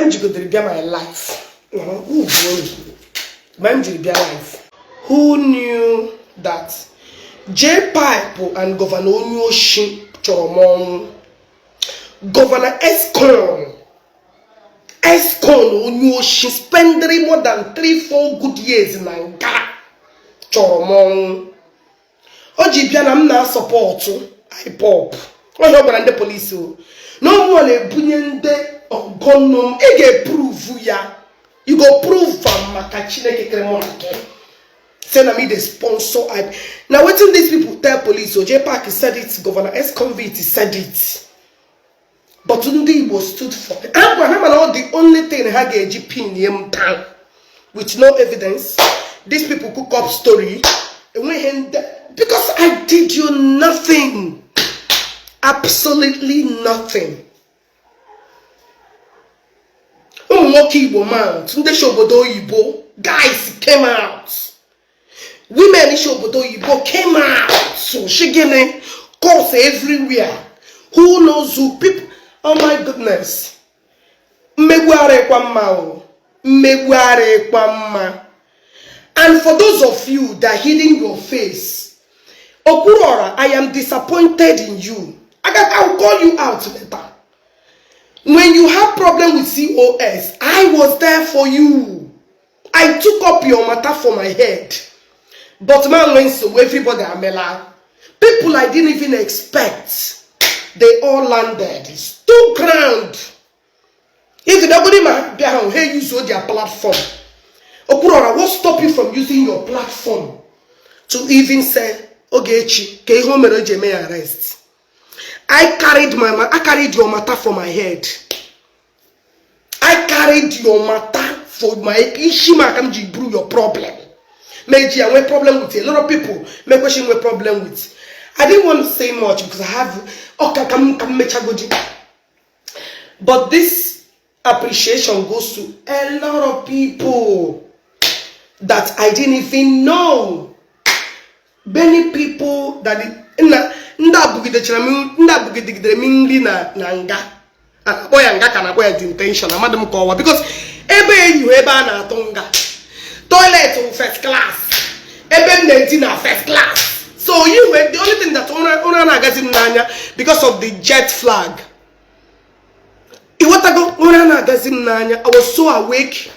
M jigodere bịa my life, mgbe m jiri bịa life, who knew that J Pipe and Governor Onyeoshi chọrọ m ọnwụ? Governor Escon, Escon Onyeoshi, spending more than 3-4 good years na nga, chọrọ m ọnwụ. O ji bịa na m na-asupport IPOB. Onye ọ gwara ndị polisi o na ọmụnwa na-ebunye ndị ọgọnụ m. Ị ga-eprove ya, you go prove am, maka Chineke kere mụ na gị. Say na me dey sponsor I na wetin these people tell police o. J Park said it, Governor ex-convict said it, but ndị Igbo stood for ha. Gwa ha, mana ọ the only thing ha ga-eji pin ye m down with no evidence. These people cook up story enweghị ndị, because I did you nothing, absolutely nothing. Ụmụ nwoke Igbo mount, ndị si obodo oyibo, guys came out, women si obodo oyibo came out. So shigini calls everywhere. Who knows who people? Oh my goodness, mmegbu arịkwa mma o, mmegbu arịkwa mma. And for those of you that hiding your face, Okwuluora, I am disappointed in you. I will call you out later. When you have problem with COS, I was there for you. I took up your matter for my head. But man, when so everybody amela, people I didn't even expect, they all landed. Stood ground. If nobody ma bịa hey, use their platform. Okwuluora, what stop you from using your platform to even say, Ogechi, ka ihe o mere o ji eme ya arrest? I carried your matter for my head. I carried your matter for my isi, maka m ji buru your problem. Meji ya nwee problem with a lot of people. Mekweshi nwee problem with. I didn't want to say much because I have ọka ka m mechagodi. But this appreciation goes to a lot of people that I didn't even know. Many people that nna ndị abụgidechara m, ndị abụgidegidere m nri na nga a na-akpọ ya nga, ka na-akpọ ya detention, amadị m ka ọwa, because ebe eyiho ebe a na-atụ nga, toilet wụ first class, ebe m na-edina first class. So you were the only thing that ụra na-agazi m n'anya because of the jet flag. Ịghọtago? Ụra na-agazi m n'anya. I was so awake.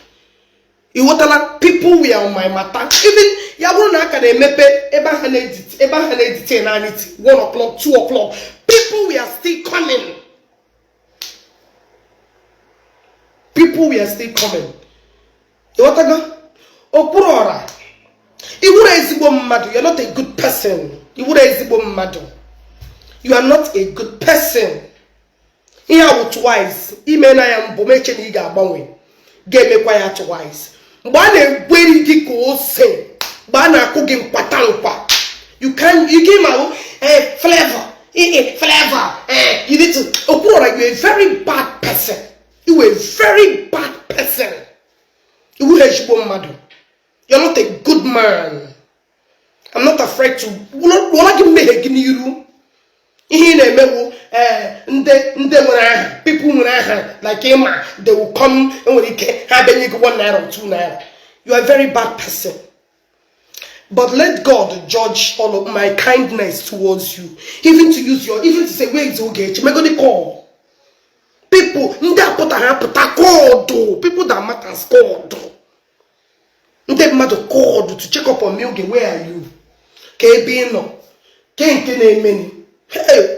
Ịghọtala? People were on my matter. Even ya bụrụ na a ka na-emepe ebe ahụ na-edit, ebe ahụ na-edite naanị 1 o'clock, 2 o'clock, people were still coming, people were still coming. Ịghọtago? Okwuluora, iwuru ezigbo mmadụ. You're not a good person. Iwuru ezigbo mmadụ. You are not a good person. Ihe a wụ twice ime na ya mbụ meche na ị ga-agbanwe, ga-emekwa ya twice. Mgbe a na-egweri gị ka ose, mgbe a na-akụ gị nkwata nkwa, you can you give ma flavor, flavor, you need to. Okwuluora, you are a very bad person. You are a very bad person. Iwu ezigbo mmadụ. You're not a good man. I'm not afraid to wụla gị mmehie gị n'iru. Ihe ị na-emewu, ndị nwere aha, people nwere aha like ịma, they will come. Enwere ike ha abịanye gị ₦1 or ₦2. You are a very bad person, but let God judge all of my kindness towards you, even to use your, even to say, "Where is Ogechi?" Megodi call people ndị apụta ha apụta kọdụ, people that matters, kọdụ ndị mmadụ, kọdụ to check up on me. Oge, where are you? Ka ebe ị nọ ke nke na-emeni. Hey,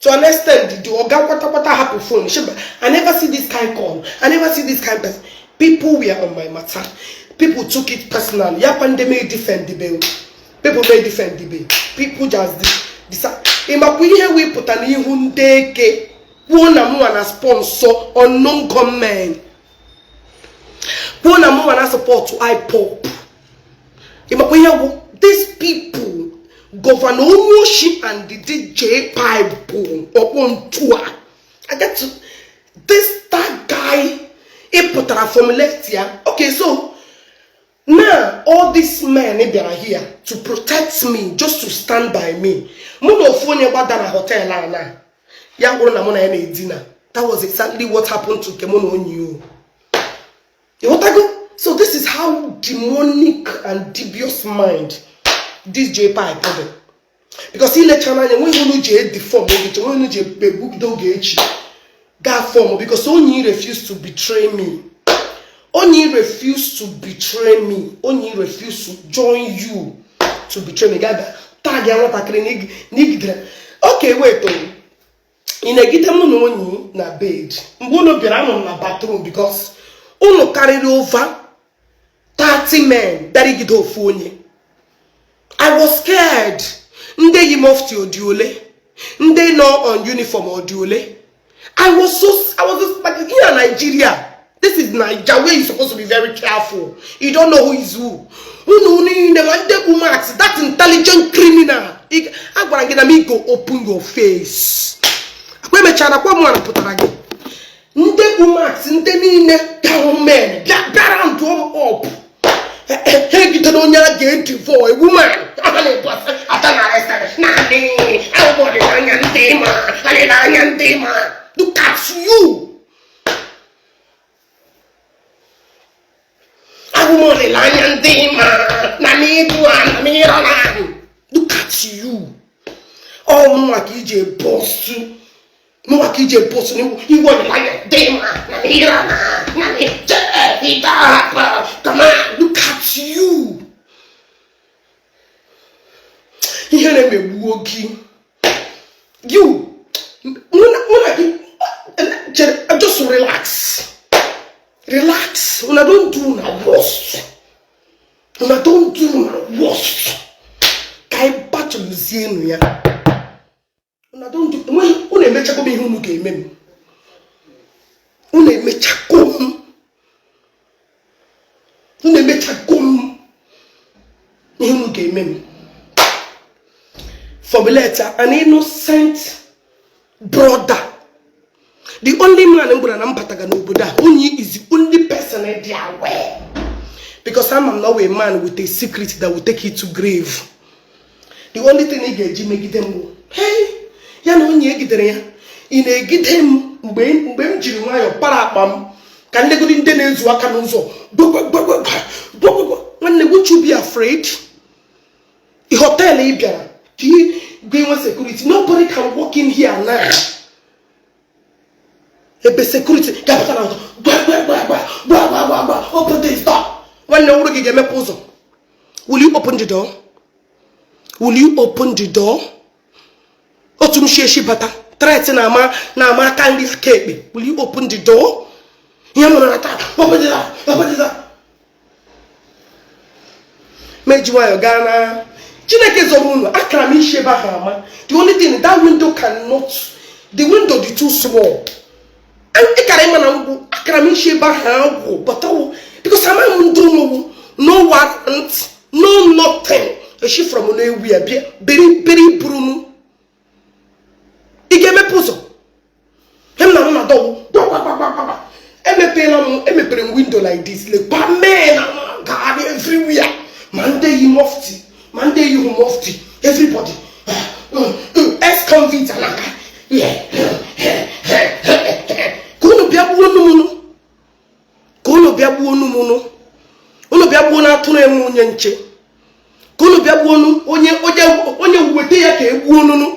to an extent, the oga kwata hapụ phone. Sheba, I never see this kind call, I never see this kind person. People were on my matter. People took it personally. Yakwa ndị may defend the bill, people may defend the bill, people just decide. Ịmakwa ihe wepụta n'ihu ndị eke kwuo na mụnwa na sponsor unknown gunmen, kwuo na mụnwa na support IPOB. Ịmakwa ihe bụ these people, Governor Onyeoshi and the DJ Pipe ọkpọ ntu a. I get to this, that guy ị pụtara from left ya. Okay, so now all these men bịara here to protect me, just to stand by me. Mụ na ofu onye gbada na hotel a na ya gwụrụ na mụ na ya na-edina. That was exactly what happened to nke mụ na onye o. Ịghọtago? So this is how demonic and dubious mind this JPAC dị, because ilechara anya, nweghị unu ji edifọm Ogechi, nweghị unu ji egbugide Ogechi gaa form, because onye refuse to betray me, onye refuse to betray me, onye refuse to join you to betray me. Gaba tag ya nwatakịrị na igidere. Okay, wait o, ị na-egide mụ na onyi na bed. Mgbe unu bịara, anọ m na bathroom, because unu karịrị over 30 men bịara igide ofu onye. I was scared. Ndị yi mufti odi ole? Ndị nọ on uniform odi ole? I was just like, here, Nigeria, this is Naija where you supposed to be very careful. You don't know who is who. Unu niile ma ndị bụ Max, that intelligent criminal. A gwara gị na m go open your face. Akwa emechara kwa mụ pụtara gị. Ndị bụ Max, ndị niile gahụ men bịara ndụ up. Ha egidere onye a ga-edivo, a woman. Ha na-ebu ata na naanị ahụbọdị n'anya ndị ma n'anya ndị ma. Look at you. Ahụmọdịlanya ndị ma na n'ibu a na n'ịrọ na. Look at you. Ọ mụnwa ka iji bọsụ, mụnwa ka iji bọsụ n'iwu iwu ọdịlanya ndị ma na n'ịrọ na n'ije ịdahapụ. Come on, look at you. Ihe na-emegbuo gị. You, mụ na gị chere, just relax. Relax. Una don do una worst. Una don do una worst. Ka anyị batụlụzienụ ya. Una don do, enweghị unu emechago m ihe unu ga-eme m. Unu emechago m. Unu emechago m ihe unu ga-eme m. Formulate an innocent brother. The only man m gwara na m bataga n'obodo a, onye is the only person dị aware. Because I'm not a man with a secret that will take you to grave. The only thing ị ga-eji megide m bụ, hey, ya na onye egidere ya, ị na-egide m mgbe m jiri nwayọọ para akpa m ka nlegodi ndị na-ezu aka n'ụzọ. Gbogbogbogbogbogbogbogbo. Nwanne, won't you be afraid? The hotel ị bịara ka ị ga enwe security. Nobody can walk in here now. Ebe security ga-apụta na ụzọ gba gba gba gba gba gba gba gba, open this door. Nwanne, nwụrụ gị ga-emepe ụzọ. Will you open the door? Will you open the door? Otu m shi eshi bata, threat na-ama aka nri aka ekpe. Will you open the door? Ihe m nụrụ na taa, open the door, open the door. Ma eji nwayọọ gaa na Chineke zọrọ unu. Akara m isi ebe ahụ ama. The only thing, that window cannot, the window dị too small. Ịkara ịma na ngwụ akara m isi ebe ahụ agwụ batawo, because amaghị m ndị ụmụwụ. No warrant, no nothing. Eshi from na-ewu ya bịa beri beri buru m. Ị ga-emepe ụzọ? Hem na m na dọwụ gbagbagbagbagbagba. Emepeela m, emepere m window like this. Lekwa men na-agagharị everywhere, ma ndị yi mufti, ma ndị yi mufti, everybody, ex-convict anaga ka unu bịa gbuo unu, ka unu bịa gbuo unu, unu bịa gbuo na atụrụ enwe onye nche, ka unu bịa gbuo onye onye onye weta ya ka egbuo unu.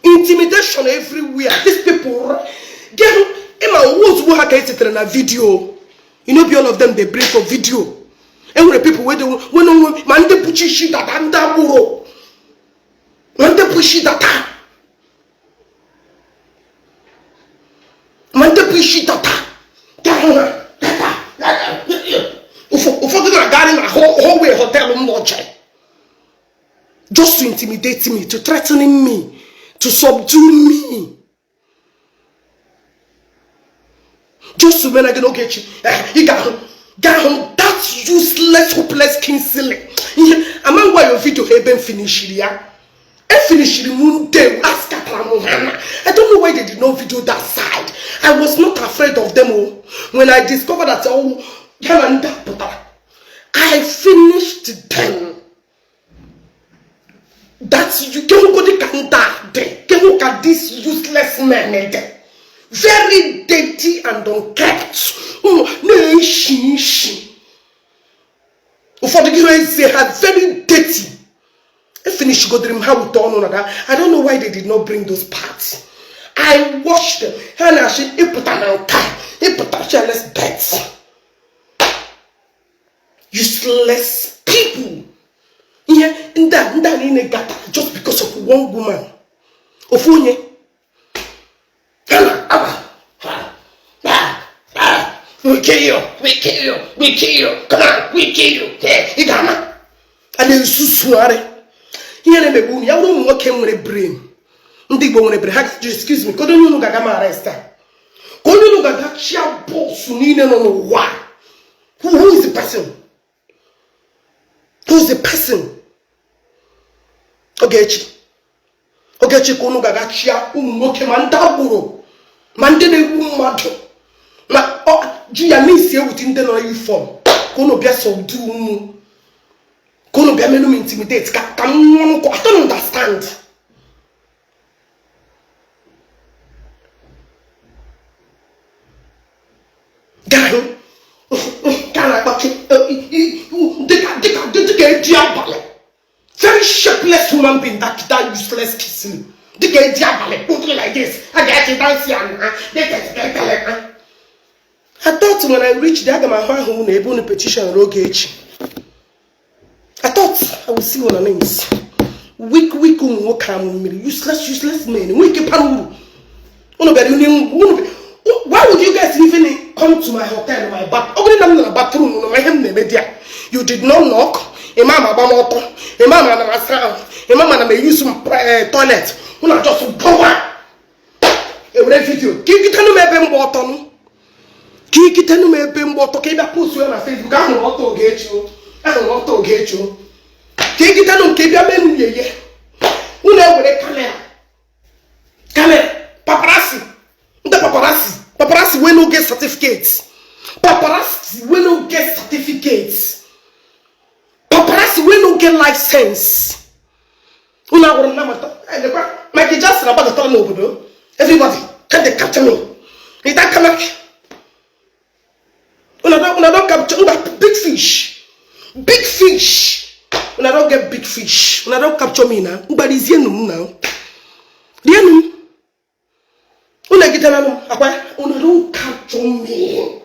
Intimidation everywhere. These people get ịma owu ozugbo ha ka esitere na video. You know, be all of them dey bring for video. Enwere people wey dey wey no nwe, ma ndị bụchi isi dada, ndị agbụrụ, ma ndị bụ isi dada, ma ndị bụ isi dada ga-ahụ ha dada. Ụfọdụ na-agagharị na hallway hotel m lọjiri just to intimidate me, to threatening me, to subdue me, just to mena gị n'Ogechi. Ị ga-ahụ, ga-ahụ that useless, hopeless Kingsley. Ihe ama ngwa yo video ha ebe m finishiri ya, efinishiri m ndị askatara m ha na I don't know why they did not video that side. I was not afraid of them. Oh, when I discovered that, oh, ya na ndị a pụtara, I finished them. That's you. Kehukodi ka ndị a dị, kehu ka this useless men dị, very dirty and unkept. Na-eshi Ishi ishi ụfọdụ gị eze ha very dirty. Efinishigodiri m ha wute ọnụ na that. I don't know why they did not bring those parts. I washed them. Ha na-asị ịpụta na nka ịpụta let's bet. Useless people. Ihe ndị a ndị a niile gatara just because of one woman, ofu onye. We kill you, we kill you, we kill you, come on, we kill you. Ị ga-ama a na-esusugharị ihe na-emegbu unu. Ya bụrụ ụmụ nwoke nwere brain, ndị Igbo nwere brain, ha ga-ajụ, excuse me, kedu onye unu ga-aga ma arrest a? Ka onye unu ga-aga chia boss niile nọ n'ụwa? Who is the person? Who is the person? Ogechi, Ogechi, ka unu ga-aga chia ụmụ nwoke, ma ndị agboro, ma ndị na-egbu mmadụ, ma ji ya n'isi ewute ndị nọ uniform, ka unu bịa sọdu ụmụ, ka unu bịa melu m intimidate, ka m nwụrụ. I don't understand. Gaa hụ ka a na-akpọchi dịka dịka dịka eji abalị, very shapeless human being, that useless kissing dịka eji abalị kpụtụrụ like this. A ga-echi dance ya na dịka. I thought when I reached there, aga m ahụ ahụ unu ebe unu petition Ogechi. I thought I would see una names. Weak, weak ụmụ nwoke amụ mmiri, useless, useless men. Nwee ike para uru unu bịara unu. Why would you guys even come to my hotel, my bath? Ọ bụrụ na m nọ na bathroom nọ ma ihe m na-eme di ya, you did not knock. Ịma ma agba m ọtọ, ịma ma na m asa ahụ, ịma ma na m use m toilet. Unu just gbawa ewere video ka ikitenụ m ebe mgba ọtọ nụ, ka ikitenụ m ebe mgba ọtọ, ka ị bịa post ya na Facebook. Ahụrụ ọtọ Ogechi o, ahụrụ ọtọ Ogechi o. Ka ikitenụ m, ka ị bịa mee m yeye. Unu ewere camera, camera paparazzi, ndị paparazzi, paparazzi wey no get certificate, paparazzi wey no get certificate, paparazzi wey no get license. Unu agwụrụ m namata. Lekwa Michael Jackson agbadatara n'obodo. Everybody can dey capture me with that camera. Una don capture una big fish, big fish. Una don get big fish. Una don capture me na mgbarizienu m na rienu m. Unu egidela m akwa. Una don capture me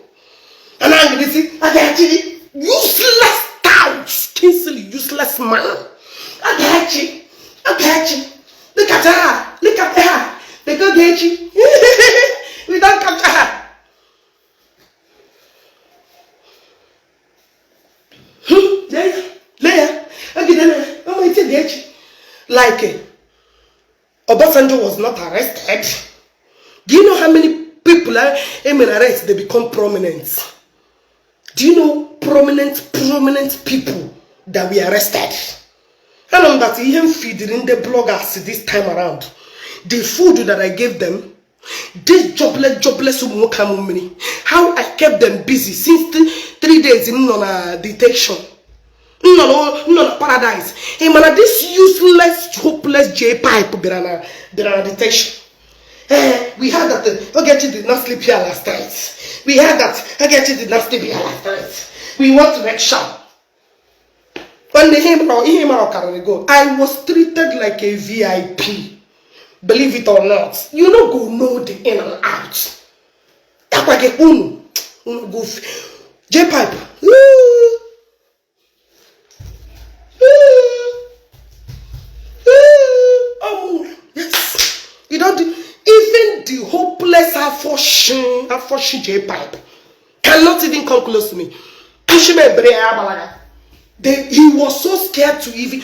ana angirisi agachi. Useless tout, Kingsley, useless man. Agachi, Ogechi, look at her, look at her. They go Ogechi, we don capture her. Lee ya, lee ya, egidela ya ọma iti Ogechi. Like Obasanjo was not arrested. Do you know how many people are in arrest, they become prominent? Do you know prominent, prominent people that were arrested? I know that even feeding the bloggers this time around, the food that I gave them, this jobless, jobless ụmụ nwoke amụ mmiri, how I kept them busy since 3 days m nọ na detention, m nọ na paradise. Ị mana this useless, hopeless J pipe bịara na detention. We heard that Ogechi did not sleep here last night. We heard that Ogechi did not sleep here last night. We want to make sure. When the him him go, I was treated like a VIP. Believe it or not, you no go know the in and out. Takwa ge unu, unu go J pipe. Ooh. Ooh. Ooh. Oh, yes. You don't do, even the hopeless afoshin, afoshin J pipe cannot even come close to me. He was so scared to even.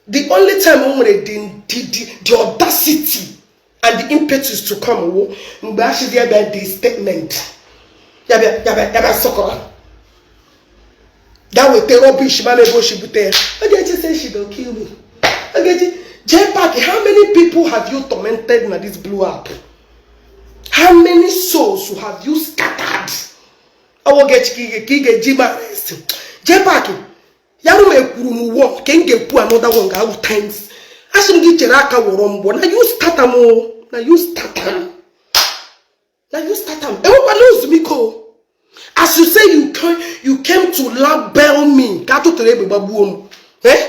The only time o nwere the audacity and the impetus to come wo mgbe ashizi ya bịa the statement ya bịa ya bịa ya bịa sọkọrọ ga weta rubbish ma ebe o si bute ya. Ogechi say she go kill me. Ogechi J Park, how many people have you tormented na this blue app? How many souls have you scattered? Ogechi ka ị ga-eji ma arrest J Park. Ya rụ m ekwuru m one ka m ga-ekwu another one ga-awụ times. Asị m gị chere aka wọrọ mgbọ na you start am o, na you start am. Na you start am. Enwekwana ezumike o. As you say you came to label me, ka atụtụrụ egbe gbagbuo m, eh,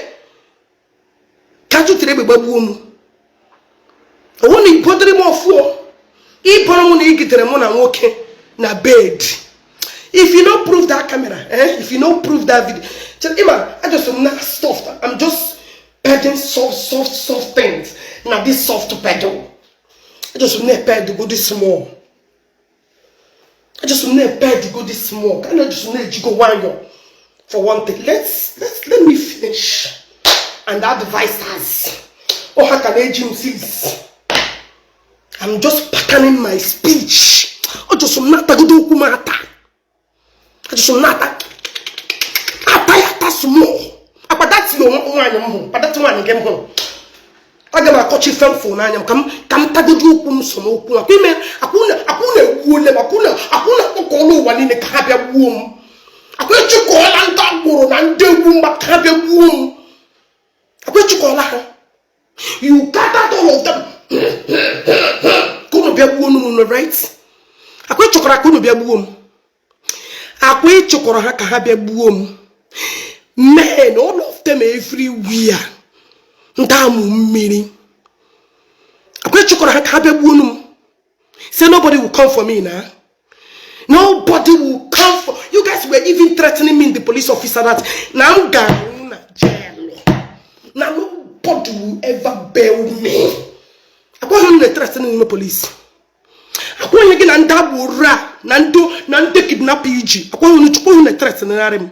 ka atụtụrụ egbe gbagbuo m. Ọwụ na ibodere m ọfụọ, ịbọrọ m na igidere mụ na nwoke na bed. If you no prove that camera, eh, if you no prove that video, ịma, I just am not soft. I'm just peddling soft, soft, soft things. Na this soft pedal, I just na ped go this small. I just na ped go this small. Ka na just na-ejigo nwayọ for one thing. Let me finish and advisors. Oh, ha ka na-eji m since. I'm just patterning my speech. Ọ just m na-atagodo okwu m ata. I just m na-ata ata ya ata small. Akwa dati nwaanyị m hụrụ, kwadati nwaanyị gị m hụrụ, aga m akọchi ife m fụ n'anya m ka m tagodo okwu m so n'okwu. Akwa ime akwụna egbuole m, akwụna akwụna akpọkọọla ụwa niile ka ha bịa gbuo m. Akwa echekọọla ndị agboro na ndị egwu mgba ka ha bịa gbuo m. Akwa echekọọla ha. You gathered all of them ka unu bịa gbuo m, right? Akwa ịchọkọrọ ka unu bịa gbuo m. Akwa ịchọkọrọ ha ka ha bịa gbuo m. Men, all of them everywhere, ndị amụ mmiri. Akwa ịchọkọrọ ha ka ha bịa gbuo m. Say nobody will come for me now. Nobody will come for you. Guys were even threatening me, the police officer, that na m ga-anwụ na jail, na nobody will ever bail me. Akwaghị m na-threatening n'ime police. Akwaghị gị na ndị agboro a na ndị kidnapper iji akwaghị unu chukwu na threatenarị m.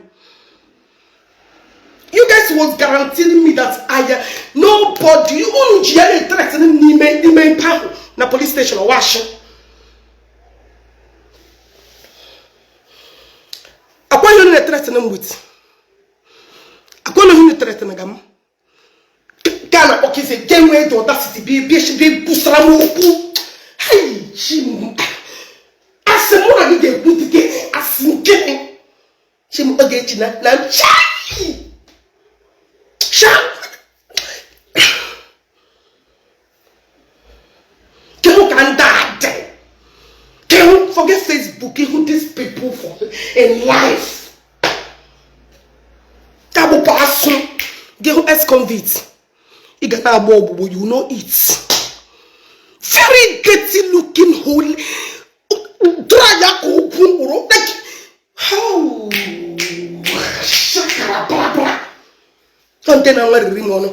You guys was guaranteeing me that I nobody, unu ji ya na-threaten m n'ime mpe ahụ na police station. Ọwashi akwaghị unu na-threaten m with. Akwaghị unu na-threaten ga m ka na akpọ kịsị ke nwee the audacity bịa bịa bịa busara m okwu. Hai, chi m, asị mụ na gị ga-ekwu gịnị? Asị gịnị? Chi m, oge echi na chai sha kehu ka ndị a dị kehu. Forget Facebook. Ihu these people for in life ka bụkwa asụ gị hụ ex-convict. Ị ga na-agba ọgbụgbọ. You know it, very dirty looking, holy dry ya ka okwu mkpụrụ like how shakara bra bra. Ndị na nwariri m ọnụ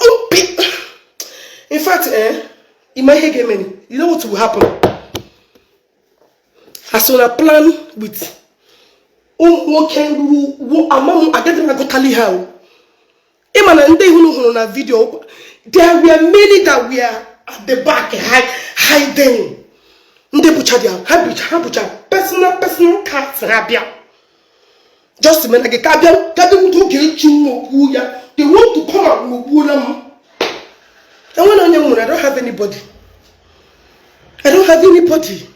mpi. In fact, eh, ịma ihe ga-eme? You know what will happen? As una plan with ụmụ nwoke ruru amam, agaghị m agụtali ha o. Ịma na ndị hụrụ hụrụ na video, there were many that were at the back hiding. Ndị bụcha dị ha bụcha personal cars ha bịa just mere gị ka bịa nwute oge echi nwokwu ya. They want to come and nwogbuola m. Enwere onye m nwere? I don't have anybody. I don't have anybody.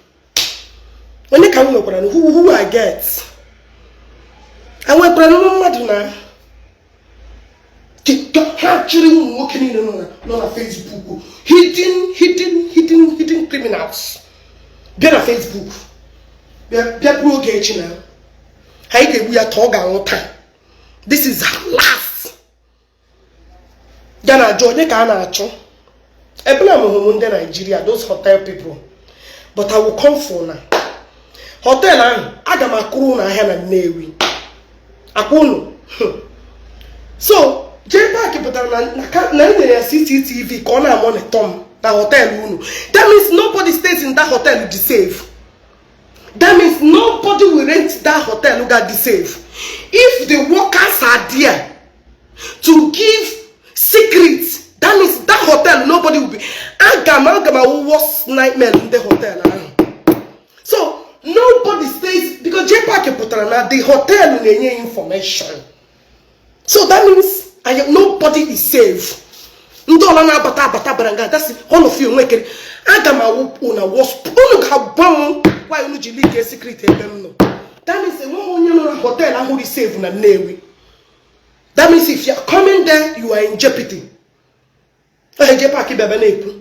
Onye ka m nwekwara? Who I get? Enwekwara m mmadụ na ha chịrị ụmụ nwoke niile nọ na Facebook, hidden, hidden, hidden, hidden criminals bịa na Facebook, bịa bịa buru oge echi na anyị ga-egbu ya ka ọ ga-anwụ taa. This is her last. Ya na-ajụ onye ka a na-achụ ebe na m hụrụ ndị Nigeria, those hotel people, but I will come for na hotel ahụ. Aga m akụrụ ụnụ ahịa na Nnewi akwa unu. So JPAC pụtara na enyere ya CCTV ka ọ na-amonitor m na hotel unu. That means nobody stays in that hotel dị safe. That means nobody will rent that hotel ga dị safe if the workers are there to give secret. That means that hotel, nobody will be. Aga m awụ worst nightmare ndị hotel ahụ. So nobody stays because JPAC pụtara na the hotel na-enye information. So that means nobody is safe. Ndị ọla na-abata abata bara nga. That's all of you nwekere. Aga m awụ na worst. Unu ga-agwa m why unu ji leak secret ebe m nọ. That means enweghị onye nọ na hotel ahụ dị safe na Nnewi. That means if you are coming there, you are in jeopardy. Onye JPAC bịa na-ekwu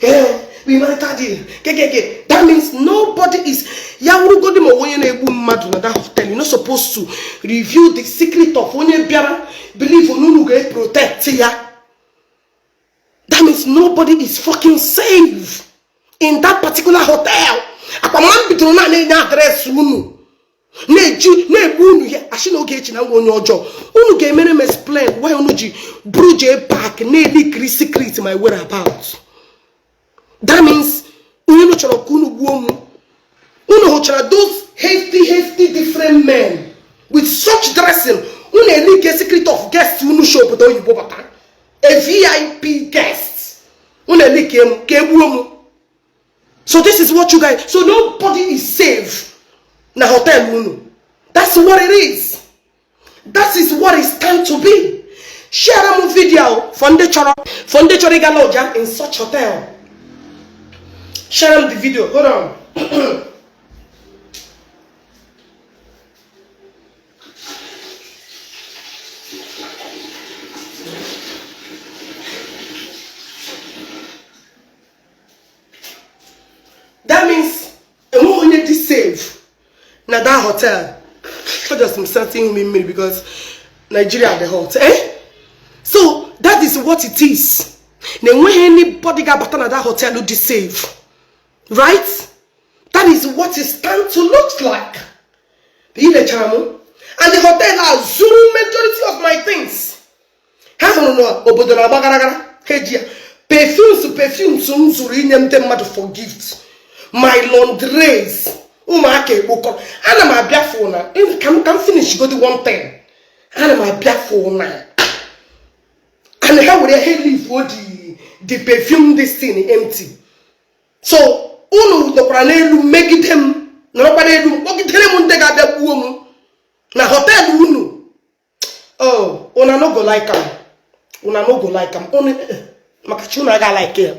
ee We marital deal kekeke. That means nobody is, ya wụrụgodi ma onye na-egbu mmadụ na that hotel, you're not supposed to reveal the secret of onye bịara believe na unu ga-protect ya. That means nobody is fucking safe in that particular hotel. Akwa ma m bidoro na na-enye address unu, na-eji na-egbu unu ya asị na Ogechi na nwa onye ọjọọ. Unu ga-emere m explain why unu ji buru JPAC na-elikiri secret my whereabout. That means unu chọrọ ka unu gbuo m. Unu hụchara those hefty hefty different men with such dressing, unu elike secret of guest unu shi obodo oyibo bata, a VIP guest, unu elike m ka egbuo m. So this is what you guys, so nobody is safe na hotel unu. That's what it is. That is what it stand to be. Share m video for ndị chọrọ, for ndị chọrọ ịga lodge in such hotel. Share m the video. Hold on. That means enweghị onye dị safe na that hotel. Just m setting ihu m mmiri because Nigeria dị hot, eh? So that is what it is, na enweghị anybody ga-abata na that hotel dị safe, right? That is what it stand to look like. Ilechara m and the hotel a zuru majority of my things. Ha hụrụ na obodo na-agba gara gara, ha eji ya perfumes, perfumes m zụrụ inye ndị mmadụ for gift, my laundries, ụmụaka ekpokọ. Ana m abịa fụ na ka m finish godi one thing. Ana m abịa fụ na and ha were ha leave the perfume, this thing empty. So unu nọkwara n'elu megide m, nọrọkwa n'elu m kpọgidere m ndị ga-abịa gbuo m na hotel unu. Oh, una no go like am, una no go like am. Unu maka chi unu aga like ya.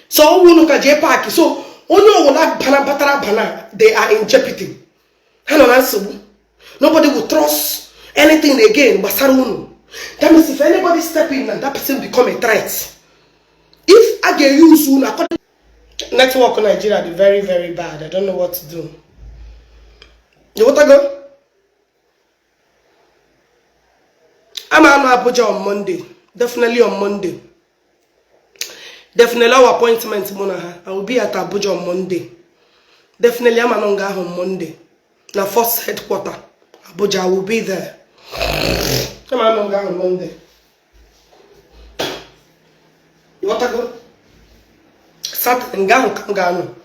So unu ka JPAC, so onye ọbụla bana batara bana, they are in jeopardy. Ha nọ na nsogbu. Nobody will trust anything again gbasara unu. That means if anybody step in, and that person become a threat. If a ga-use unu according network Nigeria dị very very bad. I don't know what to do. You want to go? I'm anọ Abuja on Monday. Definitely on Monday. Definitely our appointment mụ na ha. I will be at Abuja on Monday. Definitely I'm anọ nga ahụ on Monday. Na first headquarter Abuja, I will be there. I'm anọ nga ahụ on Monday. You want to go? Saturday nga ahụ ka m ga-anọ.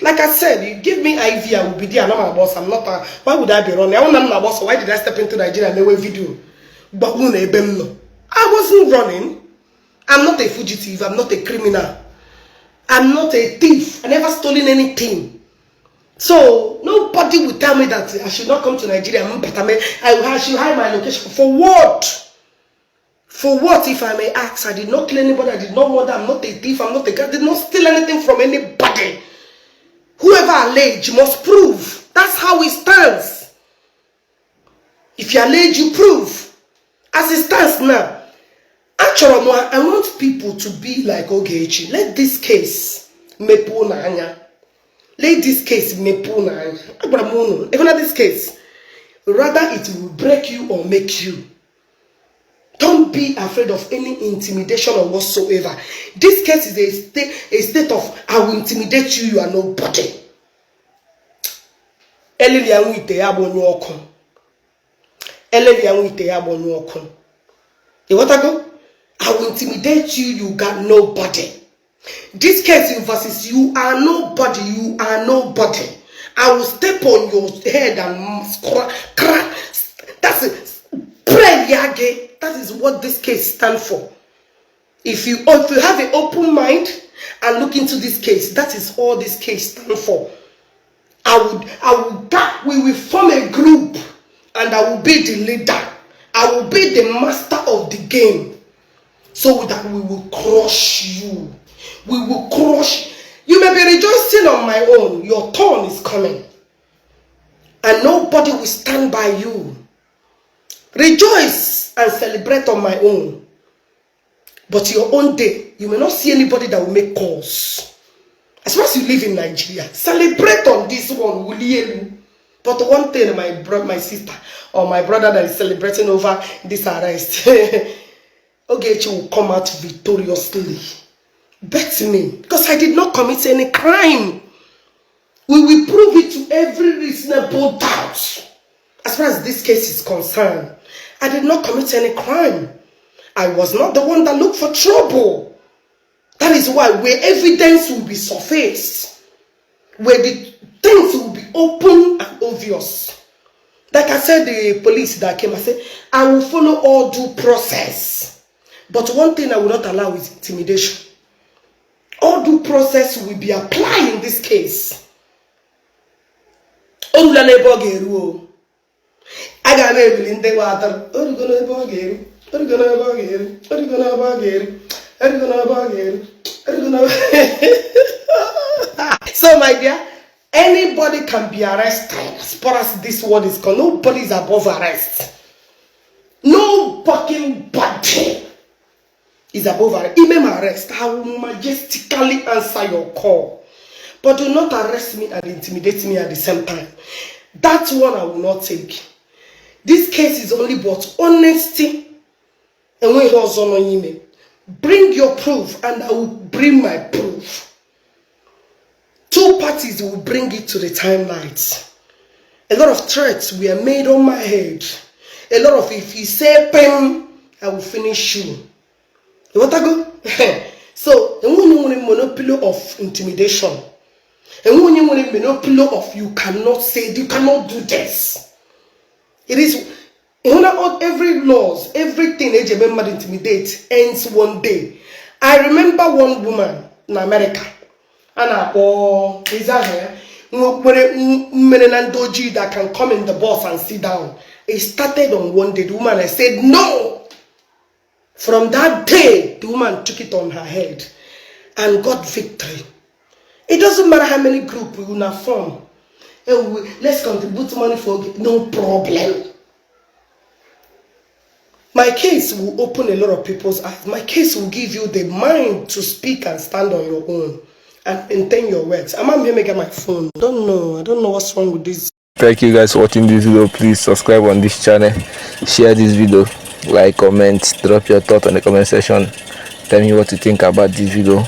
Like I said, you give me IV, I will be there. I'm not my boss. I'm not a, why would I be running? I want my boss. So why did I step into Nigeria and make a video? But I wasn't running. I'm not a fugitive. I'm not a criminal. I'm not a thief. I never stolen anything. So nobody will tell me that I should not come to Nigeria. I should hide my location. For what? For what, if I may ask? I did not kill anybody. I did not murder. I'm not a thief. I'm not a guy. I did not steal anything from anybody. Whoever allege must prove. That's how it stands. If you allege, you prove. As it stands now, achọrọ m, I want people to be like Ogechi. Let this case mepee unu anya. Let this case mepee unu anya. Agwara m unu, even at this case, rather it will break you or make you. Don't be afraid of any intimidation or whatsoever. This case is a state of I will intimidate you, you are nobody. Elili ya nwa ite ya gbanyụ ọkụ. Elili ya nwa ite ya gbanyụ ọkụ. Ịghọtago? I will intimidate you, you got nobody. This case versus you are nobody, you are nobody. I will step on your head and crack. That's it. Pray yage. That is what this case stands for. If you have an open mind and look into this case, that is all this case stands for. I would, we will form a group and I will be the leader. I will be the master of the game. So that we will crush you. We will crush. You may be rejoicing on my own. Your turn is coming. And nobody will stand by you. Rejoice and celebrate on my own. But your own day, you may not see anybody that will make calls. As far as you live in Nigeria, celebrate on this one, wulie elu. But one thing, my sister or my brother that is celebrating over this arrest, Ogechi will come out victoriously. Bet me, because I did not commit any crime. We will prove it to every reasonable doubt. As far as this case is concerned, I did not commit any crime. I was not the one that looked for trouble. That is why where evidence will be surfaced, where the things will be open and obvious. Like I said, the police that came, I said, I will follow all due process. But one thing I will not allow is intimidation. All due process will be applied in this case. O rula n'ebe ọ ga-eru o. A ga na-ebili ndị nwe atụrụ. O rugo n'ebe ọ ga-eru. O rugo n'ebe ọ ga-eru. O rugo n'ebe ọ ga-eru. O rugo n'ebe ọ ga-eru. O rugo n'ebe. So, my dear, anybody can be arrested as far as this world is concerned. Nobody is above arrest. No fucking body is above arrest. Even arrest, I will majestically answer your call. But do not arrest me and intimidate me at the same time. That one I will not take. This case is only but honesty. Enweghị ọzọ nọ n'ime. Bring your proof and I will bring my proof. Two parties will bring it to the timelines. A lot of threats were made on my head. A lot of if you say pim, I will finish you. You want to go? So, enwe nwere monopoly of intimidation. Enwe nwere monopoly of you cannot say, you cannot do this. It is every laws, everything eji eme mmadụ intimidate ends one day. I remember one woman in America. A na-akpọ ezi aha ya nwere mmere na ndị ojii that can come in the bus and sit down. It started on one day. The woman, I said no. From that day, the woman took it on her head and got victory. It doesn't matter how many group we will form. Let's contribute money for no problem. My case will open a lot of people's eyes. My case will give you the mind to speak and stand on your own and maintain your words. I'm here making my phone. Don't know. I don't know what's wrong with this. Thank you guys for watching this video. Please subscribe on this channel, share this video, like, comment, drop your thought on the comment section. Tell me what you think about this video.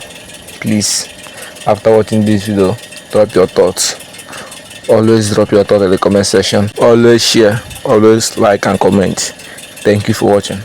Please, after watching this video, drop your thoughts. Always drop your thought in the comment section. Always share, always like and comment. Thank you for watching.